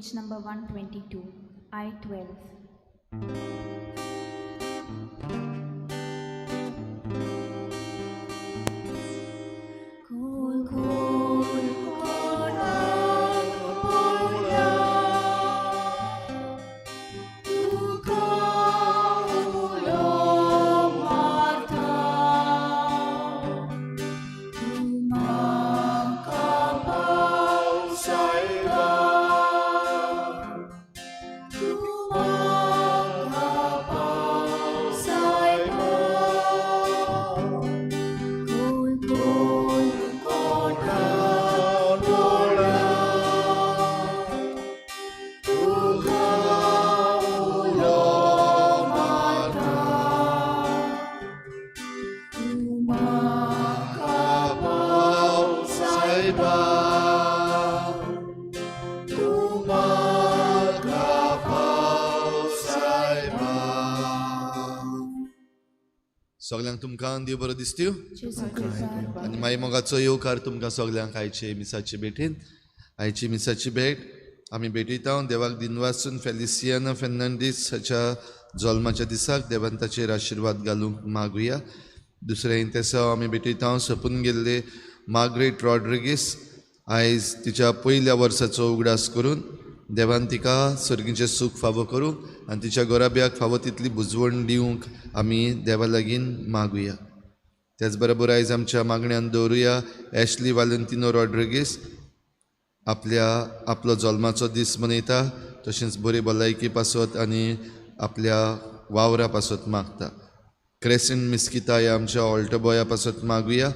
Page number 122, I-12. सगल्यांक तुमकां देव बरो दिसत्यो आनी मागीर मोगाचो येवकार तुमकां सगल्यांक आयचे मिसाचे भेटीन. आयची मिसाची भेट आमी भेटयता देवाक दिनवासून फेलिसियाना फेर्नांडीस हाच्या जल्माच्या दिसाक देवान ताचेर आशिर्वाद घालूंक मागुया. दुसरें तेसांव आमी भेटयता सोंपून गेल्ले मार्ग्रेट रॉड्रिगीस आयज तिच्या पयल्या वर्साचो उगडास करून देवान तिका सर्गीचें सूख फावो करूंक आनी तिच्या गोराब्याक फावो तितली बुजवण दिवंक आमी देवा लागीं मागुया. त्याच बरोबर आयज आमच्या मागण्यान दवरुया एशली वालेंतिनो रॉड्रिगीस आपल्या आपलो जल्माचो दीस मनयता, तशेंच बरी भलायकी पासत आनी आपल्या वावरा पासत मागता. क्रेसन मिस्किता ह्या आमच्या ऑल्टो बॉया पासत मागुया.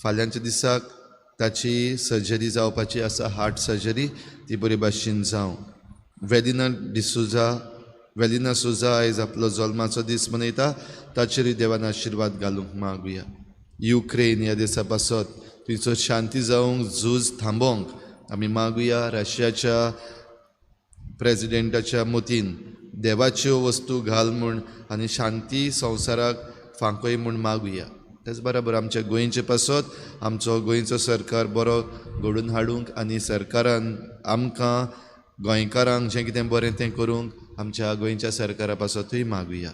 फाल्यांच्या दिसाक ताची सर्जरी जावपाची आसा, हार्ट सर्जरी, ती बरी भाशेन जावं. वेलिना डिसोजा वेलिना सोजा आयज आपलो जल्माचो दीस मनयता, ताचेरूय देवान आशिर्वाद घालूंक मागुया. युक्रेन ह्या देसा पासत थंयचो शांती जावंक, झूज थांबोवंक आमी मागुया. रशियाच्या प्रेजिडेंटाच्या मतीन देवाच्यो वस्तू घाल म्हूण आनी शांती संवसाराक फांकय म्हूण मागुया. त्याच बराबर आमच्या गोंयचे पासत आमचो गोंयचो सरकार बरो घडोवन हाडूंक आनी सरकारान आमकां गोंयकारांक जें कितें बरें तें करूंक आमच्या गोंयच्या सरकारा पासतूय मागुया.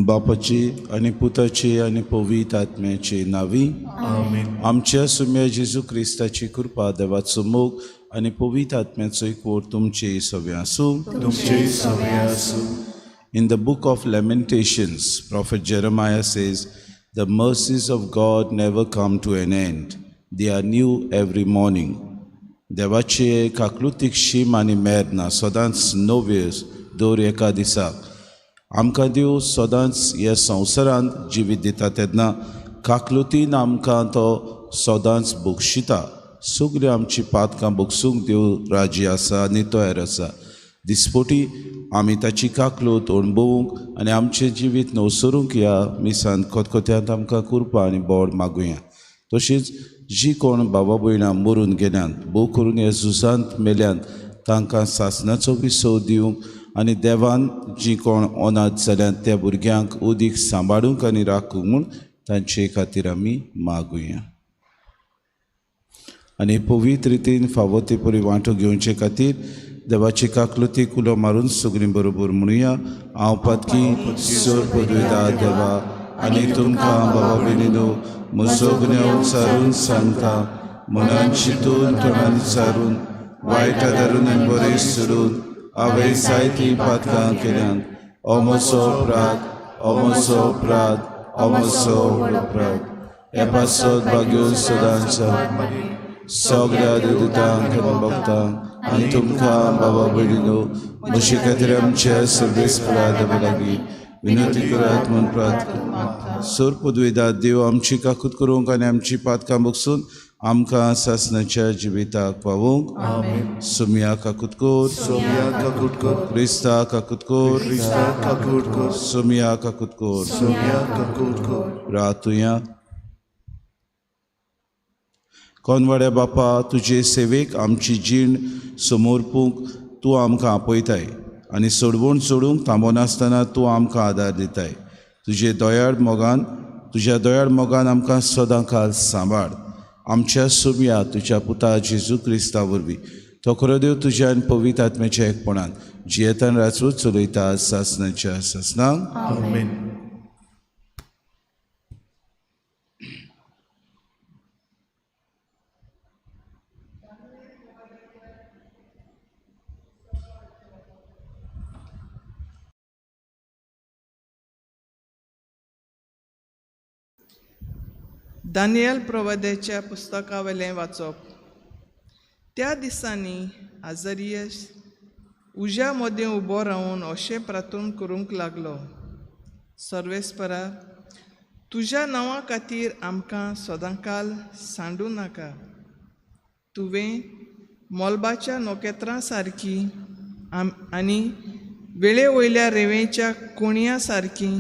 बापाची आनी पुताची आनी पवित्र आत्म्याची नावी आमेन. आमच्या सुम्या जेजू क्रिस्ताची कृपा, देवाचो मोग आनी पवित्र आत्म्याचो एकवट तुमचे सगळे आसूं. तुमचे सगळे आसूं. In the book of Lamentations, Prophet Jeremiah says, "The mercies of God never come to an end. They are new every morning." देवाचे काकलुतीक शीम आनी मेर ना, सदांच नव्यो दर एका दिसाक. आमकां देव सदांच ह्या संवसारांत जिवीत दिता तेन्ना काकलुतीन आमकां तो सदांच बक्षिता. सगळीं आमची पातकां बक्षूंक देव राजी आसा आनी तयार आसा. दिसपोटी आमी ताची काकलूत अणभवूंक आनी आमचें जिवीत नवसरूंक ह्या मिसान खतखत्यांत आमकां कृपा आनी बोड मागुया. तशीच जी कोण बाबा भयणां मरून गेल्यांत, भोव करून ह्या झुजांत मेल्यांत, तांकां सासणाचो विसव दिवंक आनी देवान जी कोण अनाथ जाल्यांत त्या भुरग्यांक उदीक सांबाळूंक आनी राखूंक म्हूण तांचे खातीर आमी मागुया. आनी पवित्र रितीन फावो ते परी वांटो घेवचे खातीर देवाची काकलुती कुलो मारून सगळीं बरोबर म्हणुया. हांव पातकी सोर पदवेदा देवा आनी तुमकां बाबा भयणीनो म्हजो गुन्यांव सारून सांगता, मनान चिंतून तोंडान सारून वायट आदारून आनी बरें सोडून हांवें जायतीं पातकां केल्यांत. हो म्हजो अपराध, हो म्हजो अपराध, हो म्हजो व्हड अपराध. हे पासत भाग्यो सदांच सगळ्या देवदूतांक आनी भक्तांक आनी तुमकां बाबा भयणीनो म्हजे खातीर आमच्या सर्वेस्परा देवा लागीं विनंती करात म्हूण प्रार्थना. सोर पदवेदा देव आमची काकूत करूंक आनी आमची पातकां बगसून आमकां सासणाच्या जिविताक पावोवंक. सोमिया काकूत कर, सोमिया काकूत कर, क्रिस्ता काकूत कर, क्रिस्ता काकूत कर, सोमिया काकूत कर, सोमिया काकूत कर. रातुया. कोनवाड्या बापा, तुजे सेवेक आमची जीण समर्पूंक तूं आमकां आपयताय आनी सोडवण सोडूंक थांबनासतना तूं आमकां आदार दिताय. तुजे दयाळ मोगान, तुज्या दयाळ मोगान आमकां सदां काल सांबाळ. आमच्या सुमया तुज्या पुता जेजू क्रिस्ता वरवीं तो खरो देव तुज्या आनी पवित्र आत्म्याच्या एकपणान जियेतान राजवट चलयता सासनाच्या सासनाक. आमेन. दानियल प्रवाद्याच्या पुस्तकावेलें वाचप. त्या दिसांनी आजरियस उज्या मदें उबो रावन अशें प्रार्थना करूंक लागलो, सर्वेस्परा, तुज्या नांवा खातीर आमकां सदांकाल सांडूं नाका. तुवें मोलबाच्या नखेत्रां सारकी आनी वेळे वयल्या रेंवेच्या कोणया सारकी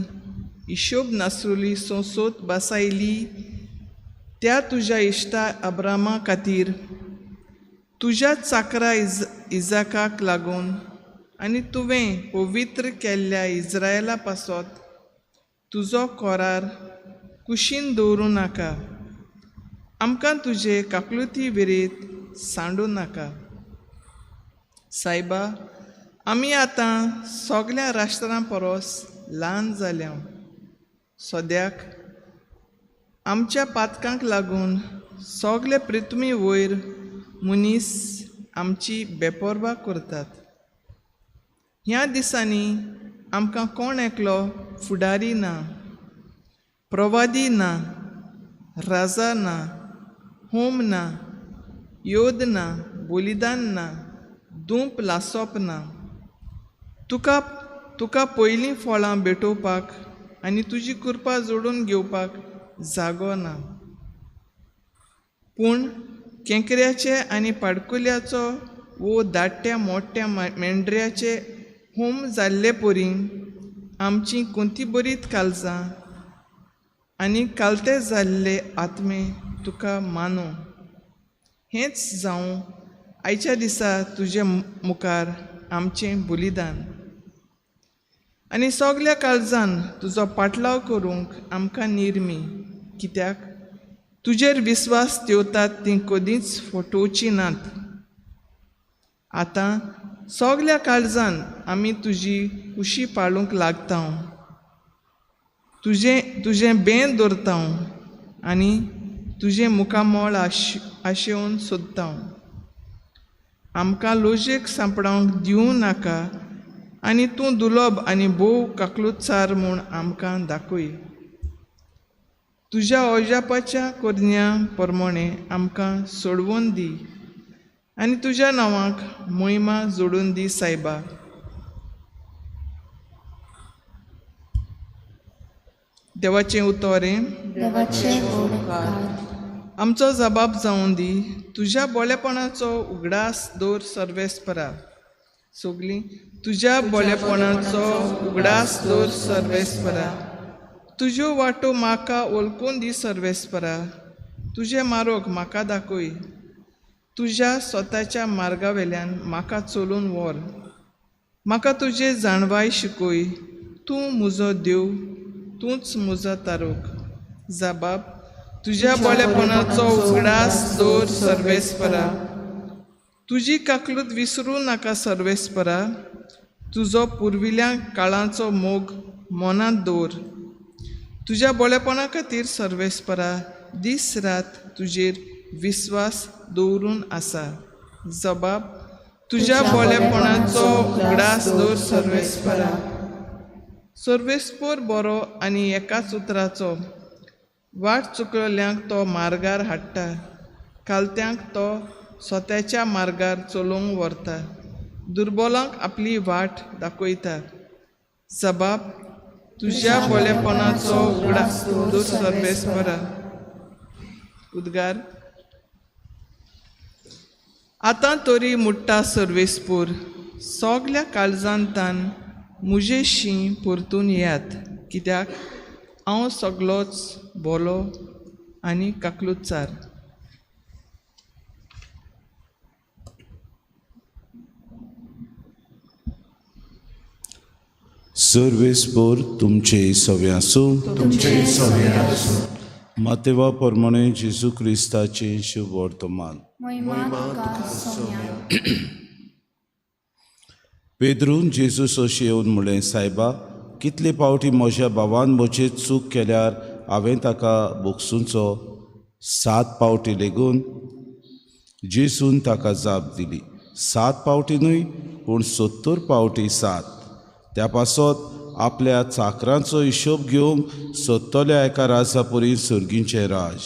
हिशोब नासुली संसोत बसायली त्या तुज्या इश्टा अब्रामा खातीर, तुज्या चाकरा इजाकाक लागून आनी तुवें पवित्र केल्ल्या इज्रायला पासत तुजो कोरार कुशीन दवरूं नाका. आमकां तुजे काकलुती विरीत सांडूं नाका. सायबा, आमी आतां सगल्या राष्ट्रां परस ल्हान जाल्या. सद्याक आमच्या पातकांक लागून सगले पृथ्वी वयर मनीस आमची बेपर्वा करतात. ह्या दिसांनी आमकां कोण एकलो फुडारी ना, प्रवादी ना, राजा ना, होम ना, योद ना, बलिदान ना, दुंप लासप ना. तुका तुका पयलीं फळां भेटोवपाक आनी तुजी कृपा जोडून घेवपाक जागो ना. पूण केंकऱ्याचे आनी पाडकुल्याचो वो दाट्या मोठ्या मेंढऱ्याचे होम जाल्ले परी आमची कोंती बरीत कालजां आनी कालते जाल्ले आत्मे तुका मानू. हेंच जावं आयच्या दिसा तुजे मुखार आमचें बलिदान आनी सगल्या काळजान तुजो पाटलाव करूंक आमकां निर्मी. कित्याक तुजेर विस्वास ठेवतात तीं कदींच फटोवचीं नात. आतां सगल्या काळजान आमी तुजी कुशी पाळूंक लागता, तुजें तुजें बेन दवरता आनी तुजें मुखामळ आशेवन सोदता. आमकां लोजेक सांपडावंक दिवं नाका आनी तूं दुलोब आनी भोव काकलुतसार म्हूण आमकां दाखय. तुज्या अजापाच्या करण्या प्रमाणें आमकां सोडवून दी आनी तुज्या नांवाक महिमा जोडून दी सायबा. देवाचें उतर. आमचो जबाब जावं दी तुज्या बोलेपणाचो उगडास दवर सर्वेस्परा. सगलीं तुज्या बोलेपणाचो उगडास दवर सर्वेस्परा. तुज्यो वाटो म्हाका वळखून दी सर्वेस्परा. तुजें मारोग म्हाका दाखय. तुज्या स्वताच्या मार्गा वेल्यान म्हाका चलून व्हर. म्हाका तुजें जाणवाय शिकय. तूं म्हजो देव, तूंच म्हजो तारोग. जबाब तुज्या बोलेपणाचो उगडास दवर सर्वेस्परा. तुजी काकलूत विसरूं नाका सर्वेस्परा. तुजो पुर्विल्या काळाचो मोग मनांत दवर. तुज्या बोलेपणा खातीर सर्वेस्परा दीस रात तुजेर विस्वास दवरून आसा. जबाब तुज्या बोलेपणाचो उगडास दवर सर्वेस्परा. सर्वेस्पर बरो आनी एकाच उतराचो वाट चुकल्ल्यांक तो मार्गार हाडटा, कालत्यांक तो स्वताच्या मार्गार चलोवंक व्हरता, दुर्बलांक आपली वाट दाखयता. जबाब तुज्या बोलेपणाचो उगडास दवर सर्वेस्परा. उद्गार. आतां तरी मुट्टा सर्वेस्पर, सगल्या काळजांतान म्हजेशी परतून येयात, कित्याक हांव सगलोच बोलो आनी काकलुतसार. सर्वेस्पर तुमचे सवे आसूं. तुमचे सवे आसूं. मातेवा प्रमाणे जेजू क्रिस्ताचें शुभ वर्तमान. मोहिमा तुका सोम्या. पेद्रून जेजू सोशी येवन म्हणलें, सायबा, कितले पावटी म्हज्या भावान म्हजेर चूक केल्यार हांवें ताका भोगसुचो? 7 पावटी लेगून? जेजून ताका जाप दिली, 7 पावटी न्हय, पूण 70 पावटी 7. त्या पासत आपल्या चाकरांचो हिशोब घेवंक सोदतल्या एका राजापरी सर्गीचें राज.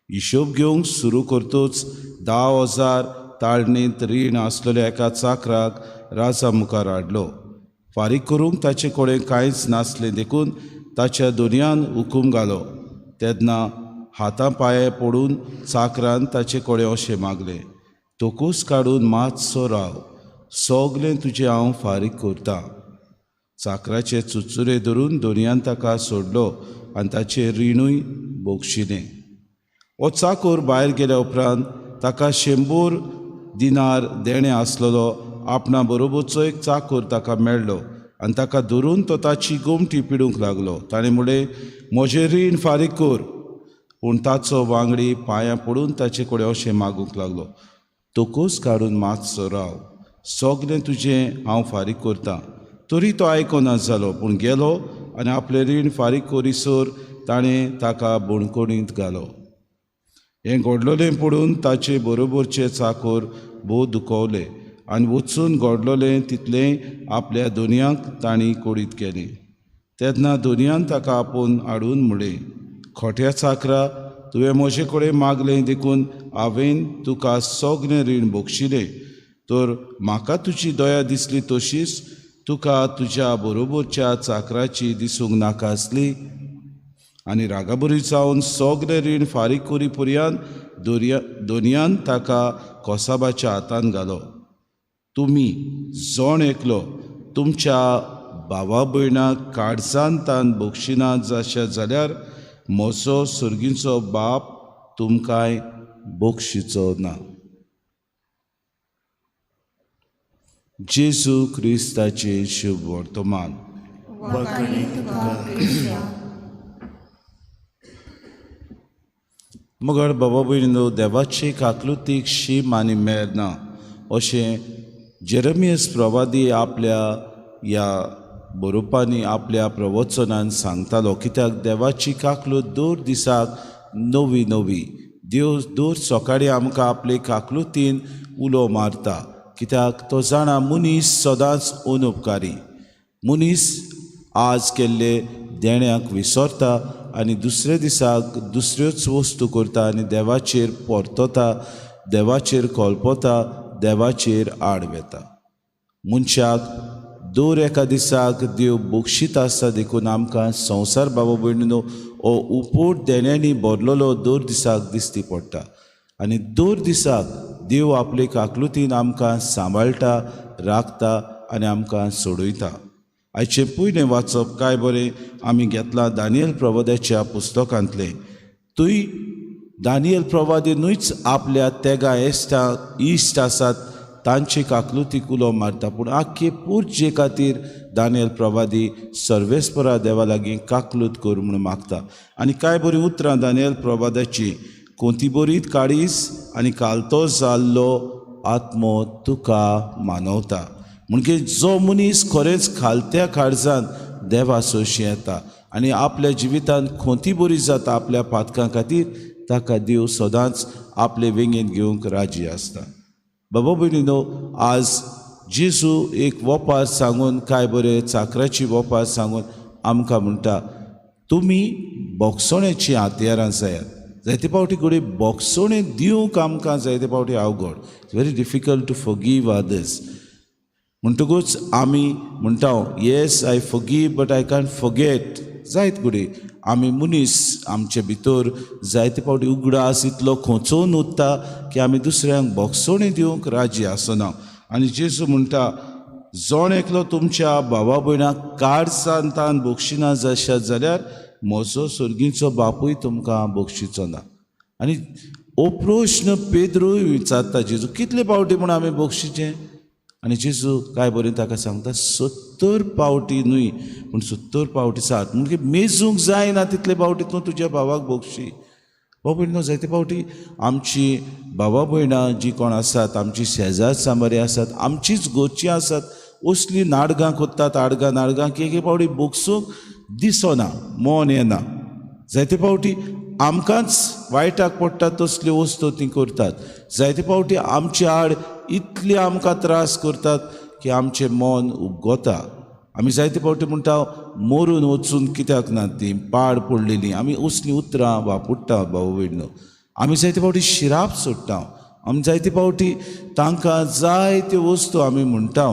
हिशोब घेवंक सुरू करतूच 10,000 ताळणींत रीण आसलेल्या एका चाकराक राजा मुखार हाडलो. फारीक करूंक ताचे कडेन कांयच नासलें देखून ताच्या दोनयान हुकूम घालो. तेन्ना हाता पांये पडून चाकरान ताचे कडेन अशें मागलें, तोकूस काडून मातसो राव, सगलें तुजें हांव फारीक करतां. चाकराचे चुचुरे धरून दोनयान ताका सोडलो आनी ताचें रिणूय बोगशिलें. हो चाकोर भायर गेल्या उपरांत ताका 100 दिनार देणें आसलेलो आपणा बरोबरचो एक चाकोर ताका मेळ्ळो आनी ताका धरून तो ताची गोमटी पिडूंक लागलो. ताणें म्हणलें, म्हजें रीण फारीक कर. पूण ताचो वांगडी पांयां पडून ताचे कडेन अशें मागूंक लागलो, तोकोस काडून मातसो राव, सगलें तुजें हांव फारीक करतां. तरी तो आयकना जालो, पूण गेलो आनी आपलें रीण फारीक करीसर ताणें ताका बणकोणींत घालो. हें घडलोलें पडून ताचे बरोबरचे चाकोर भोव दुखवले आनी वचून घडलोलें तितलें आपल्या दोनयांक तांणी कोडीत केलें. तेन्ना दोनयान ताका आपोवन हाडून म्हणलें, खोट्या चाकरा, तुवें म्हजे कडेन मागलें देखून हांवें तुका सगलें रीण बक्षिलें, तर म्हाका तुजी दया दिसली तशीच तुका तुज्या बरोबरच्या चाकराची दिसूंक नाका आसली. आनी रागाबरी जावन सगलें रीण फारीक करी पर्यंत दोनयान ताका कोसाबाच्या हातान घालो. तुमी जण एकलो तुमच्या भावा भयणाक काळजान तान बक्षिना जाशात जाल्यार म्हजो सर्गीचो बाप तुमकांय बक्षिचो ना. जेजू क्रिस्ताचें शुभ वर्तमान. मगर बाबा भयणीनो, देवाचे काकलुतीक शीम आनी मेर ना अशें जेरमियस प्रवादी आपल्या ह्या बरोवपांनी आपल्या प्रवचनान सांगतालो. कित्याक देवाची काकलूत दर दिसाक नवी नवी, देव दर सकाळीं आमकां आपले काकलुतीन उलो मारता. कित्याक तो जाणा मनीस सदांच अनुपकारी, मनीस आज केल्ले देण्याक विसरता आनी दुसरे दिसाक दुसऱ्योच वस्तू करता आनी देवाचेर परतता, देवाचेर कोलपता, देवाचेर आड वेता. मनशाक दर एका दिसाक देव बक्षीत आसता देखून आमकां संवसार बाबा भयणीनो हो उपोट देण्यांनी भरलेलो दर दिसाक दिसती पडटा आनी दर दिसाक देव आपले काकलुतीन आमकां सांबाळटा, राखता आनी आमकां सोडयता. आयचें पयलें वाचप काय बरें आमी घेतलां दानियल प्रवाद्याच्या पुस्तकांतलें. थंय दानियल प्रवादी न्हूच आपल्या तेगा इश्ट आसात तांचे काकलुतीक उलो मारता, पूण आख्खे पुर्जे खातीर दानियल प्रवादी सर्वेस्परा देवा लागीं काकलूत कर म्हूण मागता. आनी कांय बरीं उतरां दानियल प्रवादाचीं, कोंती बरीत काळीस आनी कालतो जाल्लो आत्मो तुका मानवता. म्हणजे जो मनीस खरेंच खालत्या काळजान देवा सोशी येता आनी आपल्या जिवितांत खोंती बरी जाता आपल्या पातकां खातीर, ताका देव सदांच आपले वेंगेंत घेवंक राजी आसता. बाबा भयणीनो, आज जेजू एक वोपार सांगून, काय बरें चाकराची वोपार सांगून आमकां म्हणटा, तुमी बोगसोण्याचीं हत्यारां जायात. जायते फावटी घडये बोगसोणें दिवंक आमकां जायते फावटी अवघड, it's very difficult to forgive others. म्हणटकूच आमी म्हणटा, yes I forgive but I can't forget. जायत घडये आमी मनीस, आमचे भितर जायते फावटी उगडास इतलो खोंचोवन उरता की आमी दुसऱ्यांक बोगसोणी दिवंक राजी आसना. आनी जेजू म्हणटा, जण एकलो तुमच्या भावा भयणाक काळजान तान बक्षिना जाशात जाल्यार म्हजो सर्गीचो बापूय तुमकां बक्षिचो ना. आनी हो प्रश्न पेद्रूय विचारता जेजू, कितले फावटी म्हूण आमी बक्षिचें? आनी जेजू काय बरें ताका सांगता, 70 पावटी न्हय पूण 70 पावटी 7, म्हणजे मेजूंक जायना तितले पावटी तूं तुज्या भावाक भोगशी. भाव भयणीनो, जायते पावटी आमची भावा भयणां जी कोण आसात, आमची शेजार सांबारी आसात, आमचीच घरचीं आसात, असली नाडगां कोत्तात, आडगां नाडगां की एक पावटी भोगसूंक दिसना, मन येना. जायते पावटी आमकांच वायटाक पडटा तसल्यो वस्तू ती करतात. जायते पावटी आमचे आड इतले आमकां त्रास करतात की आमचें मन उबगता. आमी जायते पावटी म्हणटा मरून वचून कित्याक ना ती पाड पडलेली, आमी असलीं उतरां वापरता भाव भयणीनो. आमी जायते पावटी शिराप सोडटा, आमी जायते पावटी तांकां जायत्यो वस्तू आमी म्हणटा.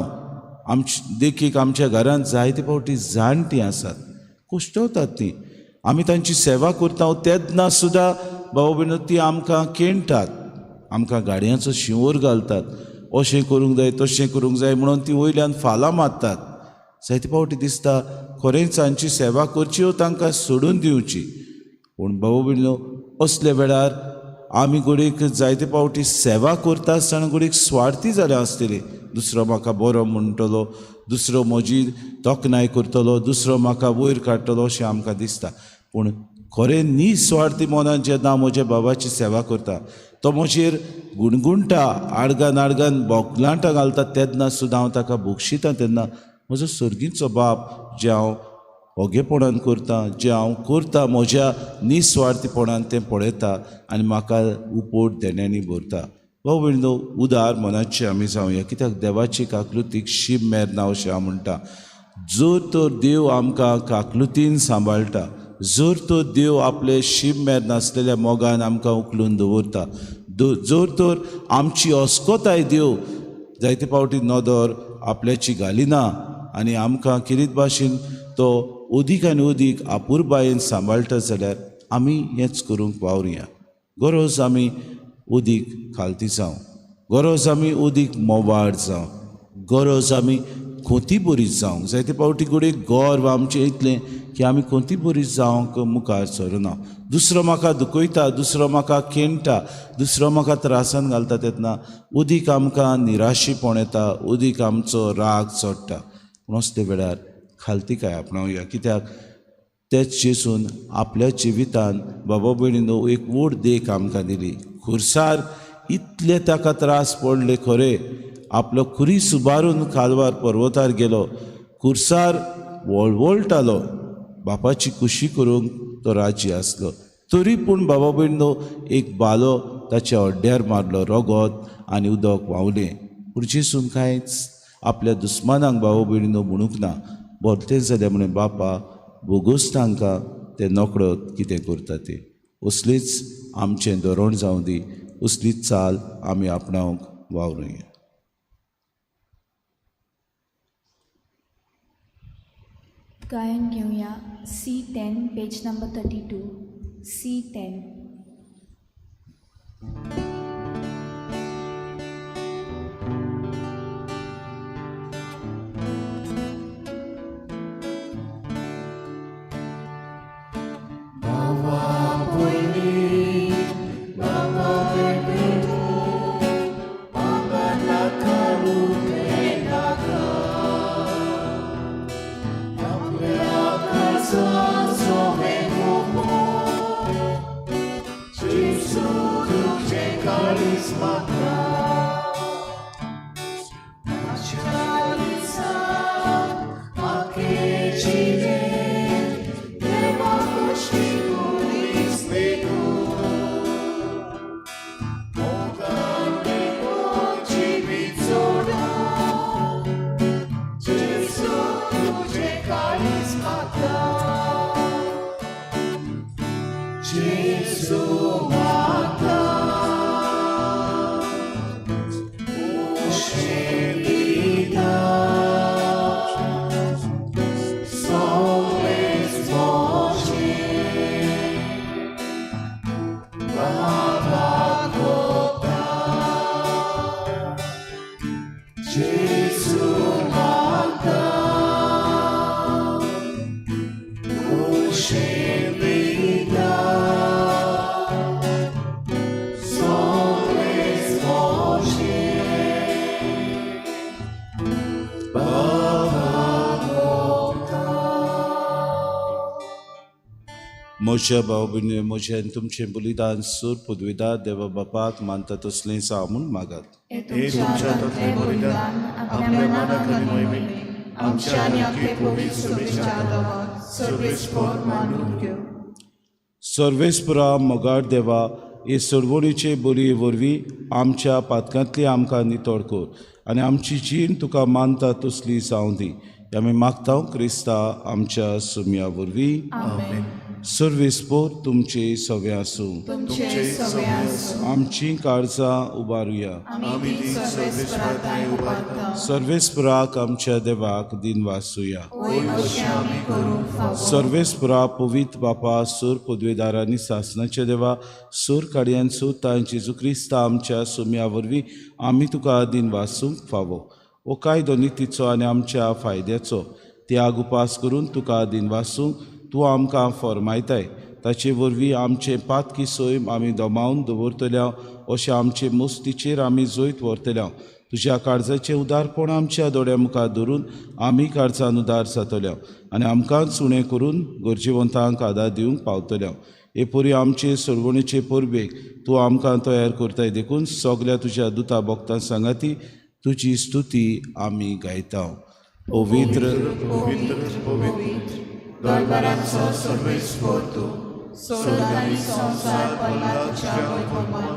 आमची देखीक आमच्या घरांत जायते पावटी जाणटीं आसात, कुश्टवतात ती, आमी तांची सेवा करता तेन्ना सुद्दां भाव भयणीनो ती आमकां केणटात, आमकां गाडयांचो शिंवर घालतात, अशें करूंक जाय तशें करूंक जाय म्हणून ती वयल्यान फालां मारतात. जायते पावटी दिसता खरेंच तांची सेवा करची वो तांकां सोडून दिवची. पूण भाव भयणीनो, असल्या वेळार आमी घडयेक जायते पावटी सेवा करता आसतना घडयेक स्वार्थी जाल्या आसतली, दुसरो म्हाका बरो म्हणटलो, दुसरो म्हजी तोखणाय करतलो, दुसरो म्हाका वयर काडटलो अशें आमकां दिसता. पूण खरें निस्वार्थी मनान जेन्ना म्हज्या बाबाची सेवा करता, तो म्हजेर गुणगुणटा, आडगान आडगान बोगलांटां घालता तेन्ना सुद्दां हांव ताका बक्षिता, तेन्ना म्हजो सर्गीचो बाप जें हांव ओगेपणान करता, जें हांव करता म्हज्या निस्वार्थीपणान तें पळयता आनी म्हाका उपोट देण्यांनी भरता. भाव भयणीनो, उदार मनाचे आमी जावया, कित्याक देवाची काकलुतीक शीम मेर ना अशें हांव म्हणटा. जर तर देव आमकां काकलुतीन सांबाळटा, जर तर देव आपले शीम मेर नासलेल्या मोगान आमकां उखलून दवरता, जर तर आमची अस्कोताय देव जायते पावटी नदर आपल्याची घालिना आनी आमकां किरीत भाशेन तो अदीक आनी अदीक आपुरबायेन सांबाळटा जाल्यार आमी हेंच करूंक वावरुया. गरज आमी अदीक खालती जावं, गरज आमी अदीक मोवाळ जावं, गरज आमी खोती बरी जावंक. जायते पावटी घडये गर्व आमचें इतलें की आमी खोती बरी जावंक मुखार सरना. दुसरो म्हाका दुखयता, दुसरो म्हाका केणटा, दुसरो म्हाका त्रासान घालता तेन्ना अदीक आमकां निराशीपण येता, अदीक आमचो राग चडटा. पूण असल्या वेळार खालतीकाय आपणावया, कित्याक तेच जेजून आपल्या जिवितान बाबा भयणीनो एक व्हड देख आमकां दिली. खुर्सार इतले ताका त्रास पडले खरे, आपलो खुरीस उबारून कालवार पर्वतार गेलो, खुर्सार वळवळटालो, बापाची खुशी करूंक तो राजी आसलो. तरी पूण बाबा भयणीनो एक बालो ताच्या अड्ड्यार मारलो, रगत आनी उदक व्हांवलें. पूण जेजून कांयच आपल्या दुस्मानांक बाबा भयणीनो म्हणूंक ना. भरतें जालें म्हणून बापा बोगोस तांकां ते नकळत कितें करता ते. असलीच आमचें धोरण जावं दी, असलीच चाल आमी आपणावंक वावरुया. गायन घेवया C10 page number 32 C10. Gesù mata. म्हज्या भाव भयणी म्हजें आनी तुमचें बलिदान सूर पदवीदार देवा बापाक मानता तसलें जावं म्हूण मागात. हे तुमच्या हातांतलें बलिदान आपल्या मनाक आनी मोहिमेक आमच्या आनी आपले पवित्र सभेच्या नांवान सर्वेस्पर मानून घेवं. सर्वेस्परा मोगाळ देवा, हे सरवणीचे बलये वरवीं आमच्या पातकांतली आमकां नितळ कर आनी आमची जीण तुका मानता तसली जावं दी. आमी मागता क्रिस्ता आमच्या सुम्या वरवीं. आमेन. सर्वेस्पर तुमचे सगळे आसूं. तुमचे सगळे आसूं. आमची काळजां उबारुया. आमी ती सर्वेस्परा थंय उबारता. सर्वेस्पराक आमच्या देवाक दिनवासुया. होय, अशें आमी करूंक फावो. सर्वेस्परा पवित्र बापा, सूर पदवेदारांनी सासनाच्या देवा, सूर काडयान सुतां जेजू क्रिस्ता आमच्या सुम्या वरवीं आमी तुका दिनवासूंक फावो. हो कायदो नितीचो आनी आमच्या फायद्याचो त्याग उपास करून तुका दिनवासूंक तूं आमकां फॉर्मायताय. ताचे वरवीं आमचें पातकी सैम आमी दमावन दवरतल्या अशें आमचे मुस्तीचेर आमी जैत व्हरतल्या. तुज्या काळजाचें उदारपण आमच्या दोळ्या मुखार धरून आमी काळजान उदार जातल्या आनी आमकांच उणें करून गरजेवंतांक आदार दिवंक पावतल्या. हे परी आमचे सरवणेचे परबेक तूं आमकां तयार करताय देखून सगल्या तुज्या दुता भक्तां सांगाती तुजी स्तुती आमी गायता. पवित्र पवित्र पवित्र दरबाराचो सर्वेस्पर तूं, स्वर्ग आनी संवसार भरला तुज्या वैभवान.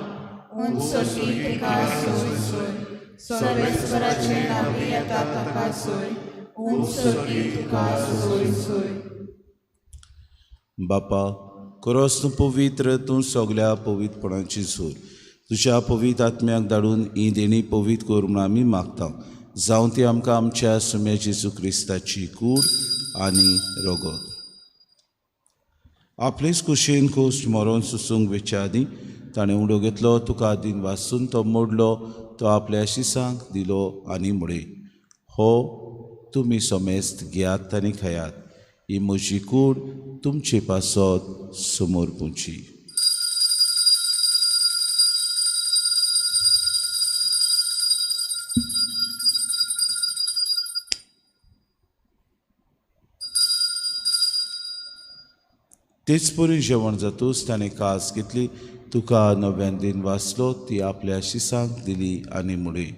उंच स्वर्गी तेका सोय सोय, सर्वेस्पराचें नांव येता ताका सोय, उंच स्वर्गी तुका सोय सोय. बापा, खरोच तूं पवित्र, तूं सगल्या पवित्रपणाची सूर. तुज्या पवित्र आत्म्याक धाडून ही देणी पवित्र कर म्हूण आमी मागता. जावं ती आमकां आमच्या सुम्या जेजू क्रिस्ताची कूड आनी रगत. आपलेच कुशेन कोश्ट मरोन सुसूंक वेच्या आदीं ताणें उडो घेतलो, तुका दिन वासून तो मोडलो, तो आपल्या शिसांक दिलो आनी म्हळें, हो तुमी समेस्त घेयात आनी खायात, ही म्हजी कूड तुमचे पासत समर्पूची. तेच परी जेवण जातूच ताणें कास घेतली, तुका नव्यान दिन वाचलो, ती आपल्या शिसांक दिली आनी म्हळें,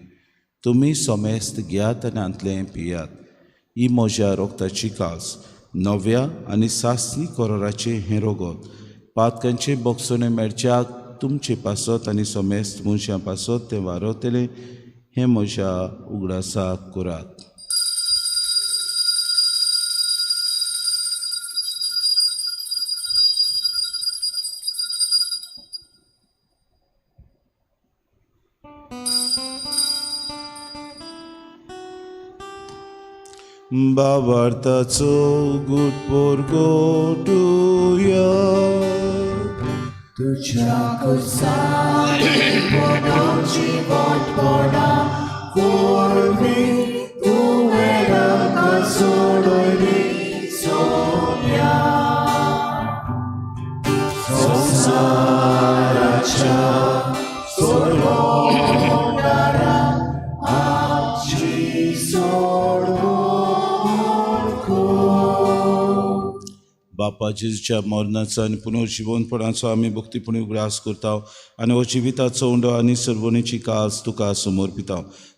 तुमी समेस्त घेयात आनी हांतलें पियात, ही म्हज्या रोगताची कास, नव्या आनी सासणी कोरोराचें हें रोगत, पातकांचे बोगसणे मेळच्याक तुमचे पासत आनी समेस्त मनशां पासत तें वारवतलें, हें म्हज्या उगडासाक करात. बाबार्थाचो गुट पोरगोटुया. तुज्या कुर्सांनी पोडोवची बोट पोडा वरवीं तुवें आमकां सोडयली सोम्या. संवसाराच्या सोडवणारा आमची सोडवण कर. बापा, जेजूच्या मरणाचो आनी पुनर्जिवनपणाचो आमी भक्तीपणी उगडास करता आनी हो जिविताचो उंडो आनी सरवणेची कास तुका समर्पिता.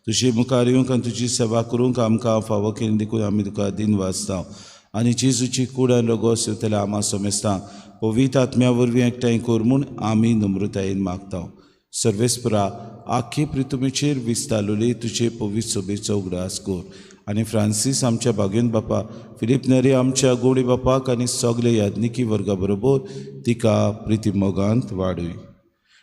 तुजे मुखार येवंक आनी तुजी सेवा करूंक आमकां फावो केली देखून आमी तुका दिनवासता. आनी जेजूची कूड आनी रगत सेवतल्या आमा समेस्ता पवित्र आत्म्या वरवीं एकठांय कर म्हूण आमी नम्रतायेन मागता. सर्वेस्परा, आख्खी पृथ्वीचेर विस्तारलेली तुजे पवित्र सभेचो उगडास कर आनी फ्रांसीस आमच्या भाग्यन बापा, फिलीप नेरी आमच्या गोडी बापाक आनी सगळे याज्ञिकी वर्गा बरोबर तिका प्रितीमोगांत वाडय.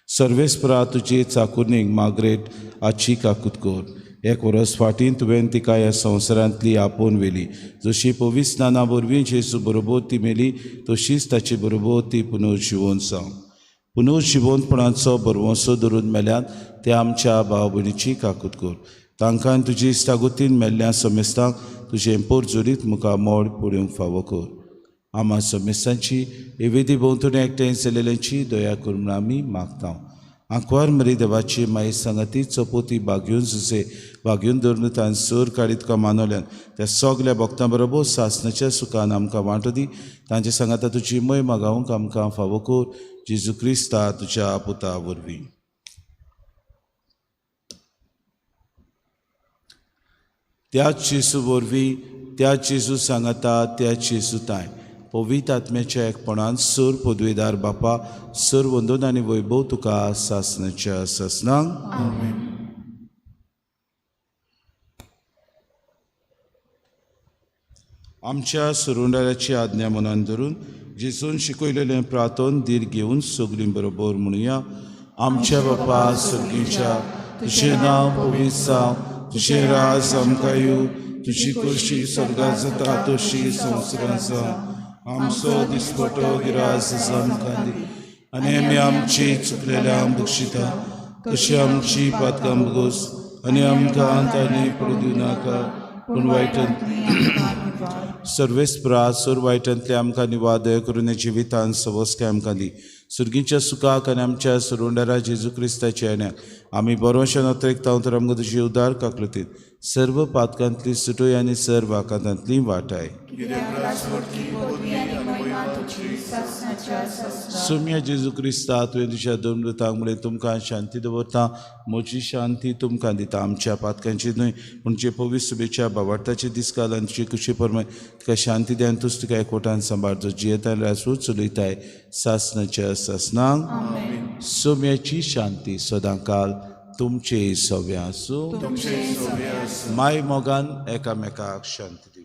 सर्वेस्परा, तुजे चाकुरनीक माग्रेट आची काकूत कर. एक वरस फाटीं तुवें तिका ह्या संवसारांतली आपोवन व्हेली. जशी पवित्र स्नाना वरवीं जेजू बरोबर ती मेली तशीच ताचे बरोबर ती पुनर्जिवन जावं. पुनर्जिवनपणाचो भरवंसो धरून मेल्यात ते आमच्या भाव भयणीची काकूत कर. तांकां तुजी इश्टागतीन मेल्ल्या समेस्तांक तुजें पोरजोरीत मुखार मोड पळोवंक फावो कर. आमा समेस्तांची हे वेदी भोंवतणी एकठांय जाल्ल्यांची दया कर म्हूण आमी मागता. आंकवार मरी देवाची माई सांगाती चपोती बागयोन सुसे बागयोन धरून तान सोर काडी तुका मानवल्यान त्या सगल्या भक्तां बरोबर सासनाच्या सुखान आमकां वांटो दी. तांचे सांगाता तुजी महिमा गावंक आमकां फावो कर, जेजू क्रिस्ता तुज्या पुता वरवीं. त्याच जेजू वरवीं, त्याच जेजू सांगाता, त्याच जेजू ताय पवित्र आत्म्याच्या एकपणान सर पदवेदार बापा सर वंदन आनी वैभव तुका सासनाच्या सासनांक. आमच्या सुरुंडाराची आज्ञा मनान धरून जेजून शिकयलेलें प्रार्थन धीर घेवन सगळीं बरोबर म्हणुया. आमच्या बापा सर्गीच्या, तुजें नांव पवित्र जावं, तुजें राज आमकां येवं, तुजी खोशी स्वर्गांत जाता तशी संवसारांत जावं. आमचो दिसपटो गिरास आमकां दी आनी आमी आमची चुकलेल्या बक्षिता तशी आमची पातकां भोगोस आनी आमकां तांणी पडूं दिवं नाका, पूण वायटांत सर्वेस्परा सोर वायटांतले आमकां निवार दया करून जिवितान सवस्काय आमकां दी. सुर्गीच्या सुखाक आनी आमच्या सुरुंडारा जेजू क्रिस्ताच्या येण्याक आमी बरोवशा नोत्रेकता तर आमकां तुजी उदार काकलतीत सर्व पातकांतली सुटोय आनी सर्व आकांतांतली वाटाय. सोम्या जेजू क्रिस्ता, तुवें तुज्या दोन मृतांक मुळे तुमकां शांती दवरता, म्हजी शांती तुमकां दिता. आमच्या पातकांची न्हय पूण जे पवित्र सुबेच्या बावार्थाचे दिसकाल आनी तुजे कुशी प्रमाण तुका शांती दी आनी तूच तुका एकवटान सांबाळ, जो जियेता राजू चलयताय सासनाच्या सासनांक. सोम्याची शांती सदांकाल तुमचे सव्या आसूं. माय मोगान एकामेकाक शांती दी.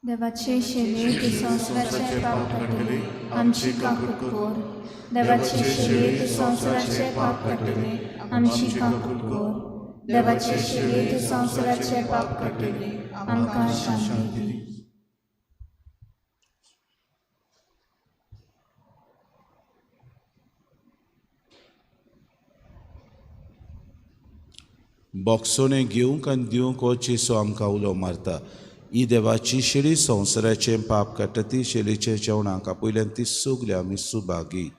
देवाचे शेले तूं संवसाराचे पाप काडटले, आमची काकूट कर. देवाचे शेले तूं संवसाराचे पाप काडटले, आमची काकूट कर. देवाचे शेले तूं संवसाराचे पाप काडटले, आमकां शांती दी. बोगसोणें घेवंक आनी दिवंक हो जेजू आमकां उलो मारता. ही देवाची शेळी संवसाराचें पाप काडटा, ती शेळीच्या जेवणाक आपयल्यान ती सगळी आमी सुभागी.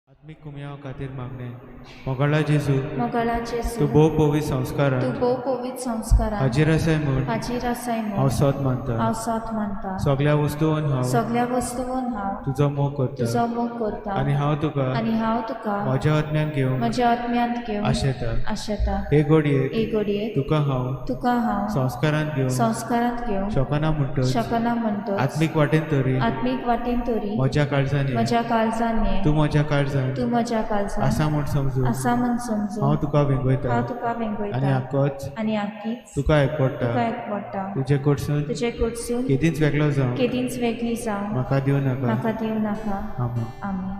आत्मीक कुमयाव खातीर मागणें. मोगाळा जेजू, मोगाळा जेजू, तूं भोव पवित्र संस्कारान, तूं भोव पवित्र संस्कारान हाजीर आसाय म्हूण, हाजीर आसाय म्हूण हांव सोद मानता, हांव सोद मानता. सगळ्या वस्तून हांव, सगळ्या वस्तून हांव तुजो मोग करता, तुजो मोग करता आनी हांव तुका, आनी हांव तुका म्हज्या आत्म्यान घेवंक, म्हज्या आत्म्यांत घेवंक आशेता, आशेता. हे घडयेक, हे घडयेक तुका हांव, तुका हांव संस्कारांत घेवंक, संस्कारांत घेवंक शकना म्हणटच, शकना म्हणटच, आत्मीक वाटेन तरी, आत्मीक वाटेन तरी म्हज्या काळजान, म्हज्या काळजान ये, तूं म्हज्या काळजान, तूं म्हज्या काळजान आसा म्हूण समजून, आसा म्हूण समजून हांव तुका वेंगयता, हांव तुका वेंगयता आनी आकोच, आनी आकीच तुका एकवटा, तुका एकवटा. तुजे कडसून, तुजे कडसून केदींच वेगळो जावं, केदींच वेगळी जावं म्हाका दिवं नाका, म्हाका दिवं नाका. आमेन. आमेन.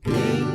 Thank you.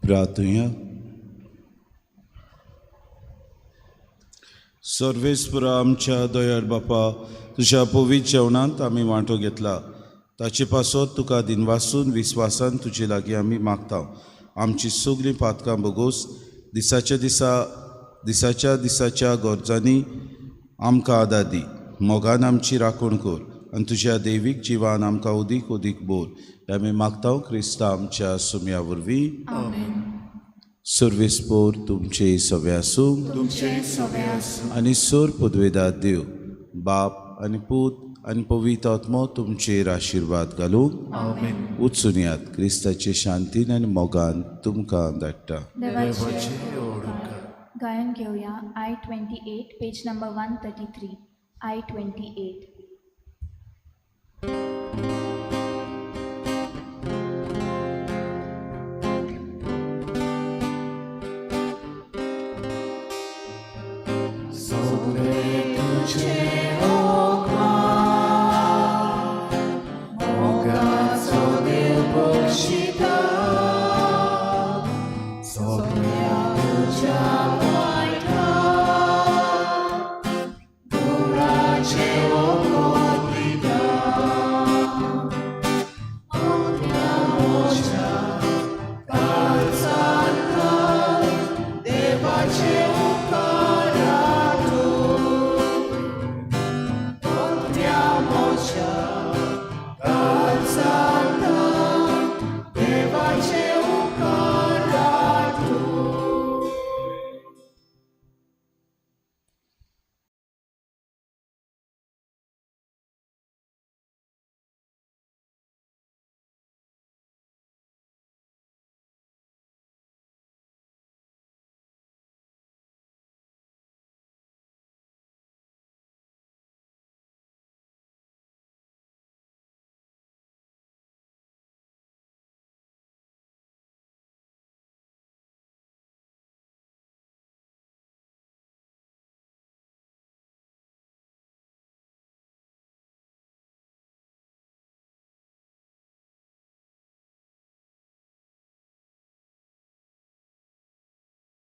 प्रार्थुया. सर्वेस्पुरा आमच्या दयाळ बापा, तुज्या पवित्र जेवणांत आमी वांटो घेतला ताचे पासत तुका दिनवासून विस्वासान तुजे लागीं आमी मागता. आमची सगळीं पातकां भोगोस दिसाच्या दिसा दिसाच्या दिसाच्या गरजांनी आमकां आदार दी. मोगान आमची राखण कर आनी तुज्या दैवीक जिवान आमकां उदीक उदीक बोर. हें आमी मागता क्रिस्ता आमच्या सुम्या वरवीं. सर्वेस्पोर तुमचे सवे आसूं तुमचे सवे आसूं. आनी सोर पुदवेदार देव बाप आनी पूत आनी पवित्र आत्मो तुमचेर आशिर्वाद घालूं. वचून यात क्रिस्ताचे शांतीन आनी मोगान तुमकां धाडटा. देवाचे उपकार. गायन घेवया I 28 page number 133. I 28. सगळे तुझे उपकार, मोगाचो देव बक्षिता, सगळ्या तुझ्या वायटा, धुळाचे उपकार.